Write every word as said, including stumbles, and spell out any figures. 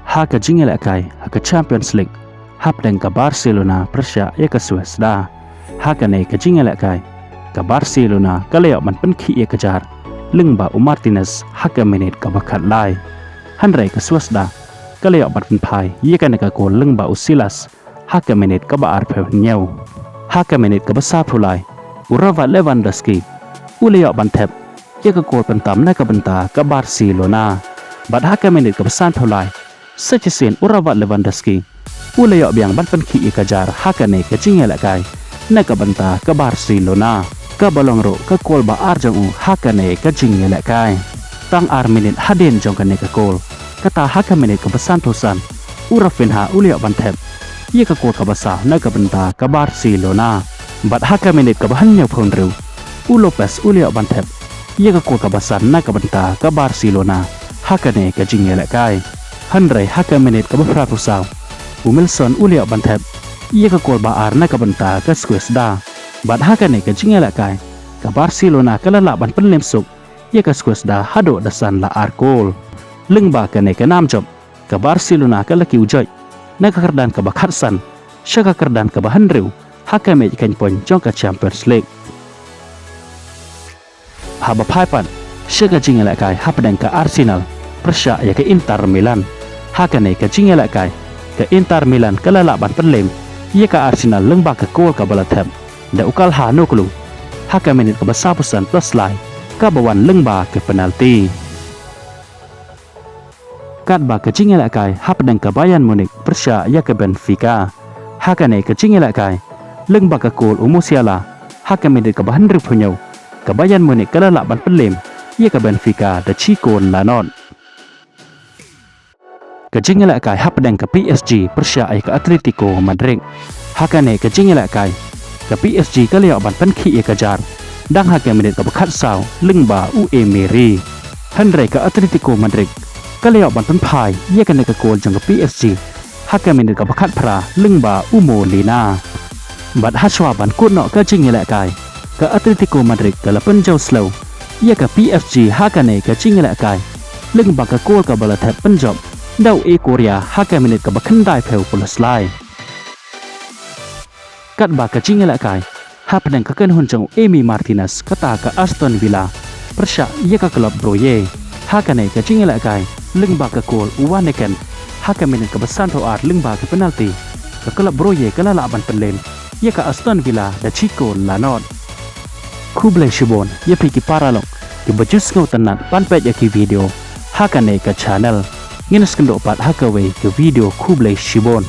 Ha ka jingïalehkai ha ka Champions League hapdeng ka Barcelona pyrshah ïa ka Suez da, ha kane ka jingïalehkai ka Barcelona ka la ïoh ban pynkhih ïa ka jar lyngba u Martinez ha ka minit kaba khatlai. Hynrei ka Suez da ka la ïoh ban pynphai ïa kane ka kol lyngba u Silas ha ka minit kaba arphew hynñiew. Ha ka minit kaba saphew lai u Robert Lewandowski u la ïoh ban thep ïa ka kol pyntam na ka bynta ka Barcelona. Bad ha ka minit kaba sanphew lai sa shisien u Robert Lewandowski u la ïoh biang ban pynkhih ïa ka jar ha kane ka jingïalehkai na ka bynta ka Barcelona, kaba long ruh ka kol ba ar jong u ha kane ka jingïalehkai. Tang ar minit hadien jong kane ka kol, kata ha ka minit kaba sanphew san u Raphinha u la ïoh ban thep ïa ka kol kaba saw na ka bynta ka Barcelona. Bad ha ka minit kaba hynñiewphew hynriew u Lopez u la ïoh ban thep ïa ka kol kaba san na ka bynta ka Barcelona ha kane ka jingïalehkai. Hynrei ha ka minit kaba phraphew saw u Milson u la ïoh ban thep ïa ka kol ba ar na ka bynta ka Suez da. Bad ha kane ka jingïalehkai ka Barcelona ka la lah ban pynlem suk ïa ka Suez da haduh da san la ar kol. Lyngba kane ka nam jop ka Barcelona ka la kiew joit na ka kyrdan kaba khatsan sha ka kyrdan kaba hynriew ha ka mei kaiñ point jong ka Champions League. Haba phai pat sha ka jingïalehkai hapdeng ka Arsenal pyrshah ïa ka Inter Milan, ha kane ka jingïalehkai ka Inter Milan ka la lah ban pynlem ïa ka Arsenal lyngba ka kol kaba la thep da u Calhanoglu ha ka minit kaba sawphew san plus lai kaba wan lyngba ka penalti. Katba ka jingïalehkai hapdeng ka Bayern Munich pyrshah ïa ka Benfica, ha kane ka jingïalehkai lyngba ka kol u Musiala ha ka minit kaba hynriewphew hynñiew ka Bayern Munich ka la lah ban pynlem ïa ka Benfica da shi kol la nod. Ka jingïalehkai hapdeng ka P S G pyrshah ïa ka Atletico Madrid, ha kane ka jingïalehkai ka P S G ka la ïoh ban pynkhih ïa ka jar dang ha ka minit kaba khatsaw lyngba u Emery. Hynrei ka Atletico Madrid ka la ïoh ban pynphai ïa kane ka kol jong ka P S G ha ka minit kaba khatphra lyngba u Molina. Bad hashwa ban kut noh ka jingïalehkai ka Atletico Madrid ka la pynjaw slow ïa ka P S G ha kane ka jingïalehkai lyngba ka kol kaba la thep pynjop da u Ecuria ha ka minit kaba khyndaiphew plus lai. Katba ka jingïalehkai hapdeng ka kynhun jong u Emi Martinez kata ka Aston Villa pyrshah ïa ka club Brugge, ha kane ka jingïalehkai lyngba ka kol u Van Aken ha ka minit kaba sanphew ar lyngba ka penalti, ka club Brugge ka la lah ban pynlem ïa ka Aston Villa da shi kol la nod. Khublei shibun ïa phi ki paralok kiba ju sngewtynnat ban peit ïa ki video ha kane ka channel. Ngin ïa sngewthuh pat ha kawei ka video. Khublei shibun.